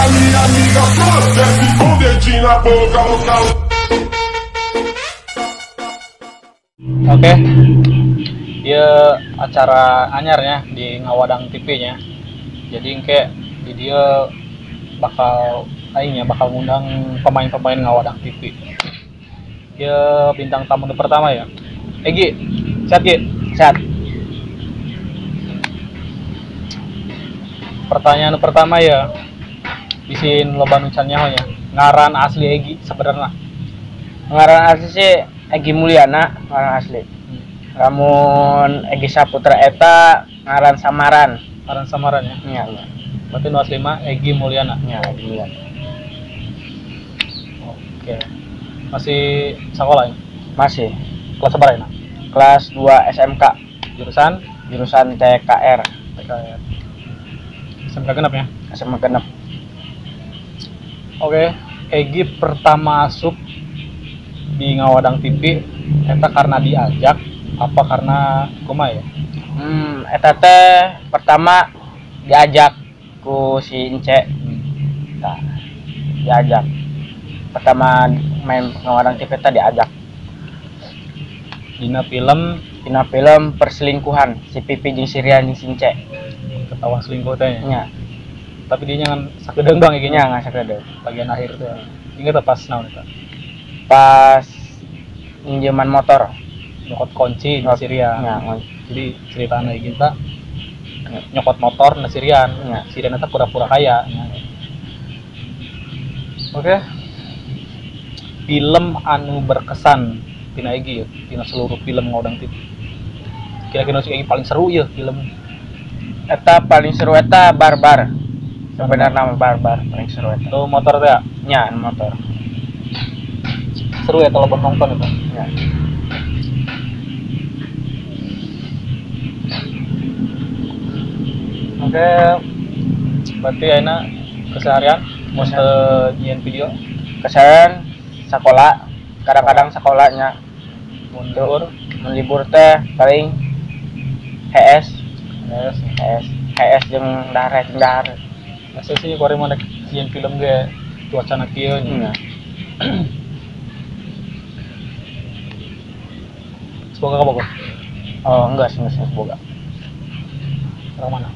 Minha amiga só desce com o dedinho na boca, boca. Oke, dia acara anyarnya di Ngawadang TV nya. Jadi engke di dia bakal aingnya bakal ngundang pemain-pemain Ngawadang TV. Dia bintang tamu pertama ya. Egi, sehat Gi? Sehat. Pertanyaan pertama ya, bisin loba nu can nyaho nya. Ngaran asli Egi sebenarnya. Ngaran asli sih Egi Mulyana, ngaran asli. Lamun Egi Saputra eta ngaran samaran. Ngaran samaran ya? Iya, iya. Berarti nu asli mah Egi Mulyana. Iya, Egi Mulyana. Oke. Masih sekolah ya? Masih. Kelas berapa ya? Kelas 2 SMK. Jurusan? Jurusan TKR. TKR. SMK genap ya? SMK genap. Oke, Egi pertama masuk di Ngawadang TV eta karena diajak apa karena kumaha ya? Eta teh pertama diajak ku si Ince. Tah, diajak. Pertama main Ngawadang TV teh diajak. Dina film, dina film perselingkuhan si Pipi jeung si Rian jeung si Ince. Ketahuan selingkuh teh nya. Tapi dia ngan sakedeung doang ya nya, ngan sakedeung. Bagian akhir tuh. Ingat pas naon eta? Pas minjeman motor, nyokot kunci di Syria. Ya, jadi ceritanya kita nyokot motor na Sirian. Ya. Sirian eta pura-pura kaya. Ya. Oke. Film anu berkesan tina Egi ya, tina seluruh film Ngawadang TV. Kira-kira sih Egi paling seru ya film. Eta paling seru eta Barbar. Sebenarnya nama Barbar paling seru eta. Itu motor teh ya? Nya, motor. Seru ya kalau nonton itu. Ya. Oke, berarti ayeuna keseharian mau nyieun video? Keseharian sekolah, kadang-kadang sekolahnya. Mun libur, mun libur teh paling HS, HS, HS, HS jeung dahar, jeung dahar. Asa sih kuari mah rek nyieun film ge cuacana kieu nya. Semoga ka Bogor? Oh, enggak sih, enggak Bogor. Orang mana?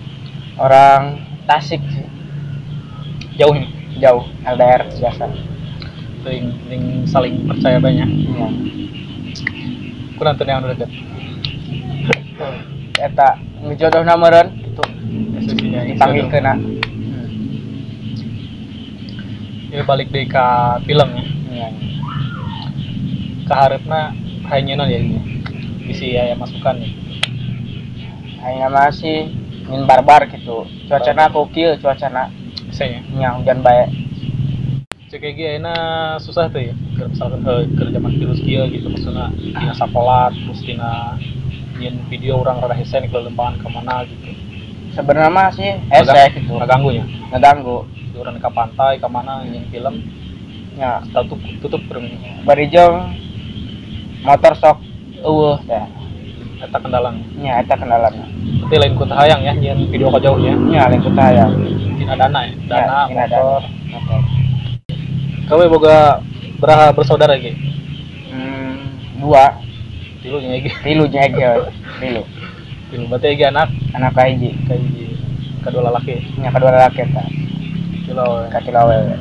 Orang Tasik sih. Jauh ini? Jauh, LDR biasa. Saling, saling percaya banyak. Iya. Kurang tuh yang udah deket. Eta ngejodohna meureun gitu. Dipanggilkeunna. Ya balik deui ka film ya. Iya. Kahareupna hayang ya ini. Bisi aya masukan ya. Hayang masih ingin barbar gitu. Cuacana kokil cuacana. Bisa ya? Nya hujan bae. Cek Egi ayeuna susah tuh ya. Keur misalkan keur zaman virus kieu gitu maksudna dina sakola terus dina nyieun video urang rada hese nih lempangan ka mana gitu. Sebenarnya mah sih hese gitu. Ngaganggu nya. Ngaganggu. Urang ka pantai ka mana nyieun film. Nya, tutup tutup bari jeung motor sok eueuh teh. Eta kendalana. Nya, eta kendalana. Berarti lain ku hayang ya nyieun video ka jauhnya. Nya, lain ku hayang. Tina dana ya, dana ya, motor. Motor. Kawe boga beraha bersaudara ge? Dua. Tilu nya Egi. Tilu nya Egi. Tilu. Tilu berarti Egi anak? Anak kahiji. Kahiji. Kadua lalaki. Nya kadua lalaki eta. Tilu awewe. Katilu awewe.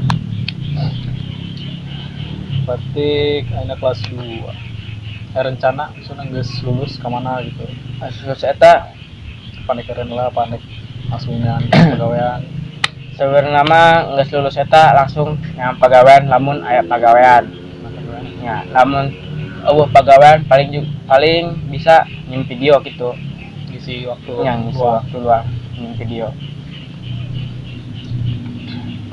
Berarti ayeuna kelas 2. Rencana maksudna geus lulus ka mana gitu. Lulus eta panik keren lah, panik langsung ngan pagawean. Sebenarnya mah geus lulus eta langsung ngan pagawean lamun aya pagawean. Nya, lamun eueuh pagawean paling paling bisa nyieun video gitu. Ngisi waktu nya, ngisi waktu luang nyieun video.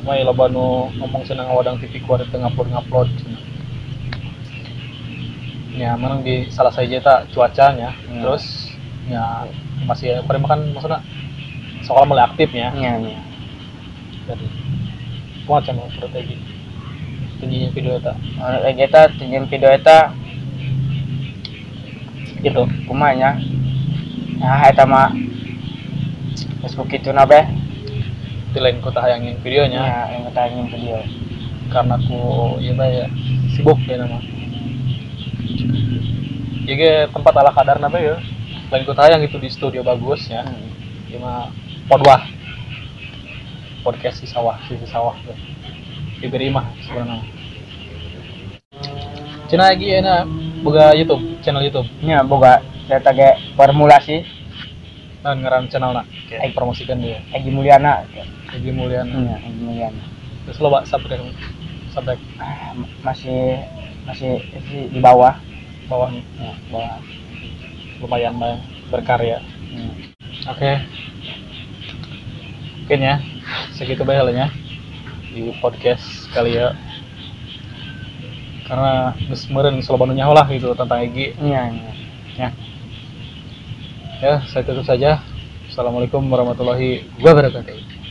Kumaha loba nu ngomong cenah Ngawadang TV ku ari teu ngupload-ngupload cenah. Ya, memang di salah sahiji eta cuacanya. Terus ya masih kuari mah kan maksudna sekolah mulai aktifnya. Nya, nya. Jadi kumaha cenah strategi nyieun video eta? Strategi eta nyieun video eta gitu. Kumaha nya? Nah, eta mah geus kitu na beh. Berarti lain ku hayang nyieun videonya. Ya, yang kita ingin video. Karena ku ieu mah ya sibuk ya nama. Ieu ge tempat ala kadarna bae ya. Lain ku hayang gitu di studio bagus ya. Ieu mah podwah. Podcast di sawah, sisi sawah tuh. Di beri mah sebenarnya. Cenah lagi enak boga YouTube, channel YouTube. Nya boga saya tage formulasi. Nah, ngaran channelna. Kayak promosikan dia. Egi Mulyana. Egi Mulyana. Iya, Egi Mulyana. Terus loba subscribe. Subscribe. Ah, masih masih di bawah. Bawahnya. Ya, bawah. Lumayan banyak berkarya. Oke. Mungkin ya segitu bae halnya di podcast kali ya. Karena geus meureun geus loba nu nyaho lah gitu tentang Egi. Iya, iya. Ya. Ya, saya tutup saja. Assalamualaikum warahmatullahi wabarakatuh.